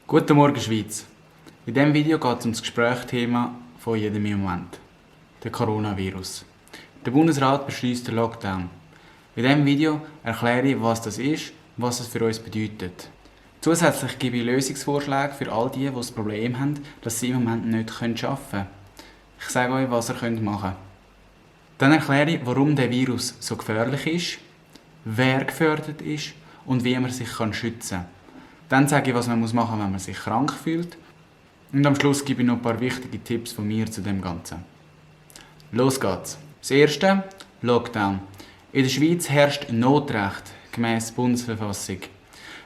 Guten Morgen Schweiz! In diesem Video geht es um das Gesprächsthema von jedem im Moment, der Coronavirus. Der Bundesrat beschließt den Lockdown. In diesem Video erkläre ich, was das ist und was es für uns bedeutet. Zusätzlich gebe ich Lösungsvorschläge für all die das Problem haben, dass sie im Moment nicht arbeiten können. Ich sage euch, was ihr machen könnt. Dann erkläre ich, warum der Virus so gefährlich ist, wer gefährdet ist und wie man sich schützen kann. Dann sage ich, was man machen muss, wenn man sich krank fühlt. Und am Schluss gebe ich noch ein paar wichtige Tipps von mir zu dem Ganzen. Los geht's. Das erste, Lockdown. In der Schweiz herrscht Notrecht gemäss Bundesverfassung.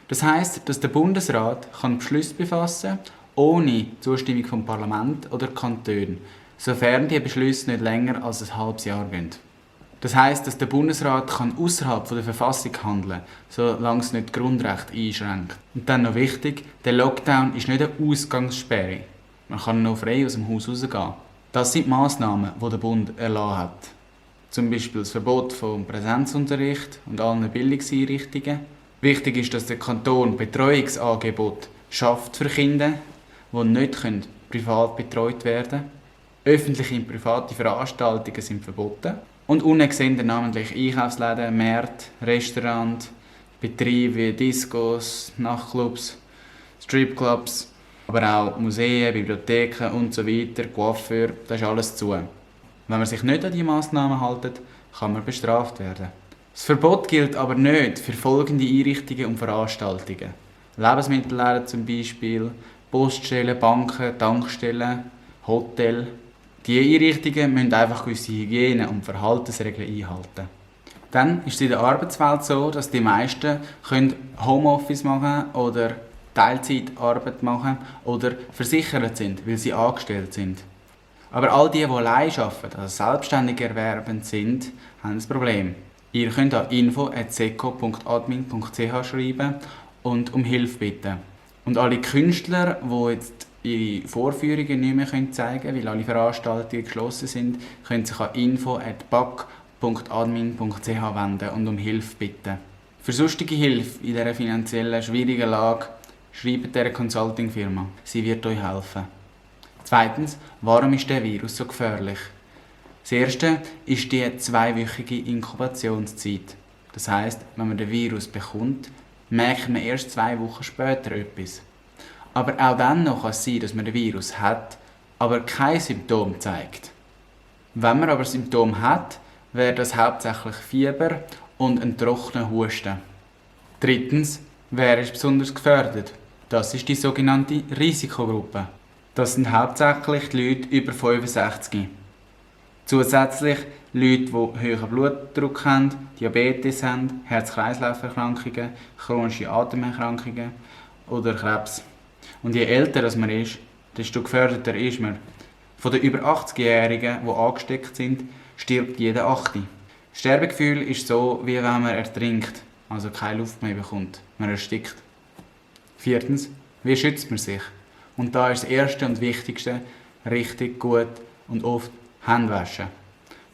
Das heisst, dass der Bundesrat Beschlüsse befassen kann, ohne Zustimmung vom Parlament oder Kantonen, sofern die Beschlüsse nicht länger als ein halbes Jahr gehen. Das heisst, dass der Bundesrat außerhalb der Verfassung handeln kann, solange es nicht Grundrechte einschränkt. Und dann noch wichtig, der Lockdown ist nicht eine Ausgangssperre. Man kann noch frei aus dem Haus rausgehen. Das sind die Massnahmen, die der Bund erlassen hat. Zum Beispiel das Verbot vom Präsenzunterricht und allen Bildungseinrichtungen. Wichtig ist, dass der Kanton Betreuungsangebote schafft für Kinder, die nicht privat betreut werden können. Öffentliche und private Veranstaltungen sind verboten. Und unten sehen namentlich Einkaufsläden, Märkte, Restaurants, Betriebe wie Discos, Nachtclubs, Stripclubs, aber auch Museen, Bibliotheken usw., Coiffeur, das ist alles zu. Wenn man sich nicht an diese Massnahmen hält, kann man bestraft werden. Das Verbot gilt aber nicht für folgende Einrichtungen und Veranstaltungen. Lebensmittelläden zum Beispiel, Poststellen, Banken, Tankstellen, Hotels. Diese Einrichtungen müssen einfach gewisse Hygiene- und Verhaltensregeln einhalten. Dann ist es in der Arbeitswelt so, dass die meisten Homeoffice machen oder Teilzeitarbeit machen oder versichert sind, weil sie angestellt sind. Aber all die allein arbeiten, also selbstständig erwerbend sind, haben ein Problem. Ihr könnt an info@seco.admin.ch schreiben und um Hilfe bitten. Und alle Künstler, die jetzt ihre Vorführungen nicht mehr zeigen können, weil alle Veranstaltungen geschlossen sind, können sich an info@bac.admin.ch wenden und um Hilfe bitten. Für sonstige Hilfe in dieser finanziellen schwierigen Lage schreibt dieser Consulting-Firma. Sie wird euch helfen. Zweitens, warum ist der Virus so gefährlich? Das erste ist die 2-wöchige Inkubationszeit. Das heisst, wenn man den Virus bekommt, merkt man erst 2 Wochen später etwas. Aber auch dann noch kann es sein, dass man den Virus hat, aber kein Symptom zeigt. Wenn man aber Symptome hat, wäre das hauptsächlich Fieber und ein trockener Husten. Drittens, wer ist besonders gefährdet? Das ist die sogenannte Risikogruppe. Das sind hauptsächlich die Leute über 65. Zusätzlich Leute, die hohen Blutdruck haben, Diabetes haben, Herz-Kreislauf-Erkrankungen, chronische Atemerkrankungen oder Krebs. Und je älter man ist, desto gefährdeter ist man. Von den über 80-Jährigen, die angesteckt sind, stirbt jeder 8. Das Sterbegefühl ist so, wie wenn man ertrinkt, also keine Luft mehr bekommt. Man erstickt. Viertens, wie schützt man sich? Und da ist das Erste und Wichtigste, richtig gut und oft Hände waschen.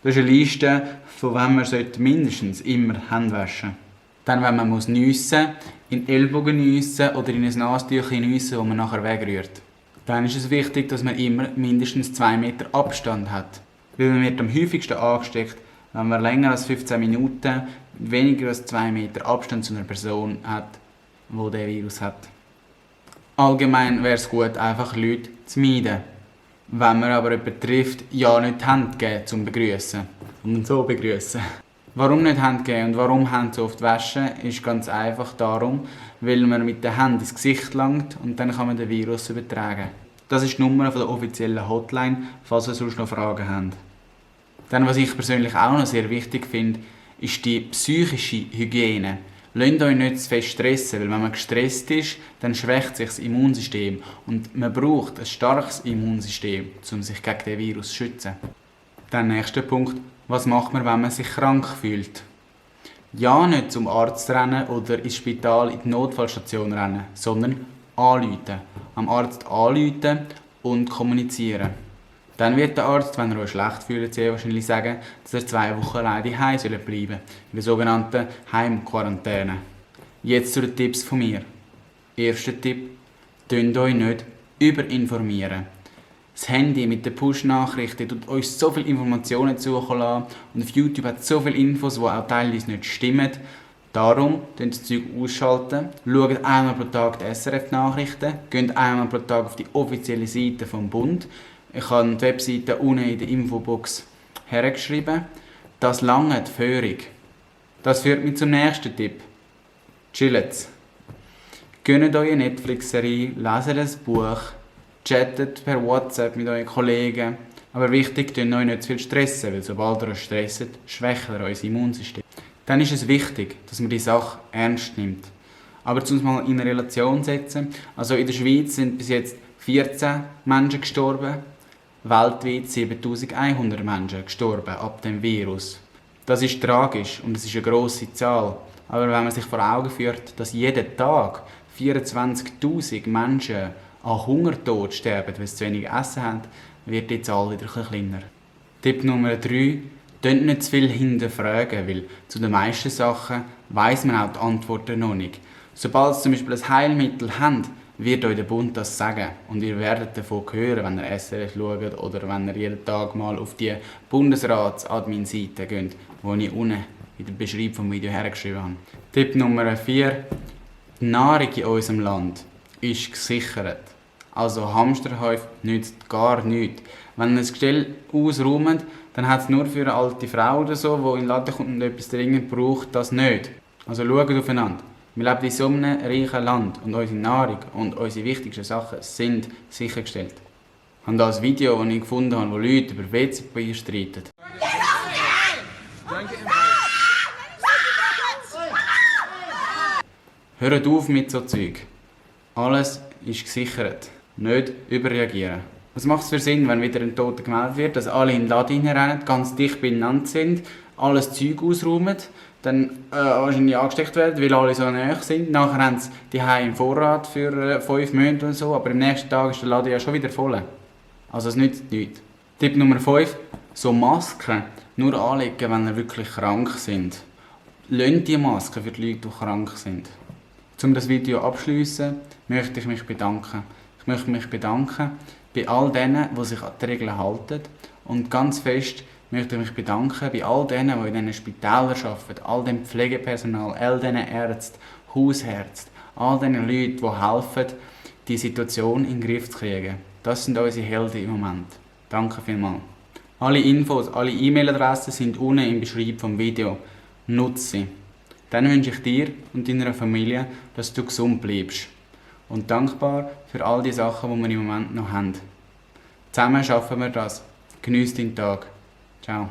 Das ist eine Liste, von wem man mindestens immer Hände waschen sollte. Dann, wenn man niessen muss, in den Ellbogen niessen oder in ein Nasentüchchen niessen, das man nachher wegrührt. Dann ist es wichtig, dass man immer mindestens 2 Meter Abstand hat. Weil man wird am häufigsten angesteckt, wenn man länger als 15 Minuten weniger als 2 Meter Abstand zu einer Person hat, die den Virus hat. Allgemein wäre es gut, einfach Leute zu meiden. Wenn man aber jemanden trifft, ja nicht die Hand geben, zum Begrüßen. Und so begrüßen. Warum nicht Hand geben und warum Hände so oft waschen, ist ganz einfach darum, weil man mit der Hand ins Gesicht langt und dann kann man den Virus übertragen. Das ist die Nummer von der offiziellen Hotline, falls ihr sonst noch Fragen habt. Dann, was ich persönlich auch noch sehr wichtig finde, ist die psychische Hygiene. Lasst euch nicht zu fest stressen, weil wenn man gestresst ist, dann schwächt sich das Immunsystem und man braucht ein starkes Immunsystem, um sich gegen den Virus zu schützen. Dann nächster Punkt. Was macht man, wenn man sich krank fühlt? Ja, nicht zum Arzt rennen oder ins Spital in die Notfallstation rennen, sondern anrufen. Am Arzt anrufen und kommunizieren. Dann wird der Arzt, wenn er euch schlecht fühlt, sehr wahrscheinlich sagen, dass er 2 Wochen allein daheim bleiben soll, in der sogenannten Heimquarantäne. Jetzt zu den Tipps von mir. Erster Tipp: Tönt euch nicht überinformieren. Das Handy mit den Push-Nachrichten tut uns so viele Informationen zukommen lassen und auf YouTube hat es so viele Infos, die auch teilweise nicht stimmen. Darum das Zeug ausschalten, schaut einmal pro Tag die SRF-Nachrichten, geht einmal pro Tag auf die offizielle Seite vom Bund. Ich habe die Webseite unten in der Infobox hergeschrieben. Das langt völlig. Das führt mich zum nächsten Tipp. Chillt. Gönnt eure Netflix-Serie, leset ein Buch, chattet per WhatsApp mit euren Kollegen. Aber wichtig, tun euch nicht zu viel stressen, weil sobald ihr euch stresst, schwächt ihr euer Immunsystem. Dann ist es wichtig, dass man die Sache ernst nimmt. Aber um es mal in eine Relation zu setzen, also in der Schweiz sind bis jetzt 14 Menschen gestorben, weltweit 7100 Menschen gestorben ab dem Virus. Das ist tragisch und es ist eine grosse Zahl. Aber wenn man sich vor Augen führt, dass jeden Tag 24'000 Menschen an Hungertod sterben, weil sie zu wenig Essen haben, wird die Zahl wieder etwas kleiner. Tipp Nummer 3. Tönt nicht zu viel hinterfragen, weil zu den meisten Sachen weiss man auch die Antworten noch nicht. Sobald Sie zum Beispiel ein Heilmittel haben, wird euch der Bund das sagen. Und ihr werdet davon hören, wenn ihr SRF schaut oder wenn ihr jeden Tag mal auf die Bundesrats-Admin-Seite geht, die ich unten in der Beschreibung vom Video hergeschrieben habe. Tipp Nummer 4. Die Nahrung in unserem Land ist gesichert. Also Hamsterhäufe nützt gar nichts. Wenn ihr das Gestell ausräumt, dann hat es nur für eine alte Frau oder so, die in den Laden kommt und etwas dringend braucht, das nicht. Also schaut aufeinander. Wir leben in so einem reichen Land und unsere Nahrung und unsere wichtigsten Sachen sind sichergestellt. Ich habe hier ein Video, das ich gefunden habe, wo Leute über WC-Papier streiten. Hört auf mit so Zeug. Alles ist gesichert. Nicht überreagieren. Was macht es für Sinn, wenn wieder ein Toter gemeldet wird, dass alle in den Laden rennen, ganz dicht beieinander sind, alles Zeug ausräumen, dann wahrscheinlich angesteckt werden, weil alle so nahe sind. Nachher haben sie die im Vorrat für 5 Monate oder so, aber am nächsten Tag ist der Laden ja schon wieder voll. Also es nützt nichts. Tipp Nummer 5. So Masken nur anlegen, wenn ihr wirklich krank sind. Lasst die Masken für die Leute, die krank sind. Um das Video abzuschliessen, möchte ich mich bedanken. Ich möchte mich bedanken bei all denen, die sich an die Regeln halten. Und ganz fest möchte ich mich bedanken bei all denen, die in diesen Spitälern arbeiten, all dem Pflegepersonal, all diesen Ärzten, Hausärzten, all diesen Leuten, die helfen, die Situation in den Griff zu kriegen. Das sind unsere Helden im Moment. Danke vielmals. Alle Infos, alle E-Mail-Adressen sind unten im Beschreibung vom Video. Nutze sie. Dann wünsche ich dir und deiner Familie, dass du gesund bleibst. Und dankbar für all die Sachen, die wir im Moment noch haben. Zusammen schaffen wir das. Genieß deinen Tag. Ciao.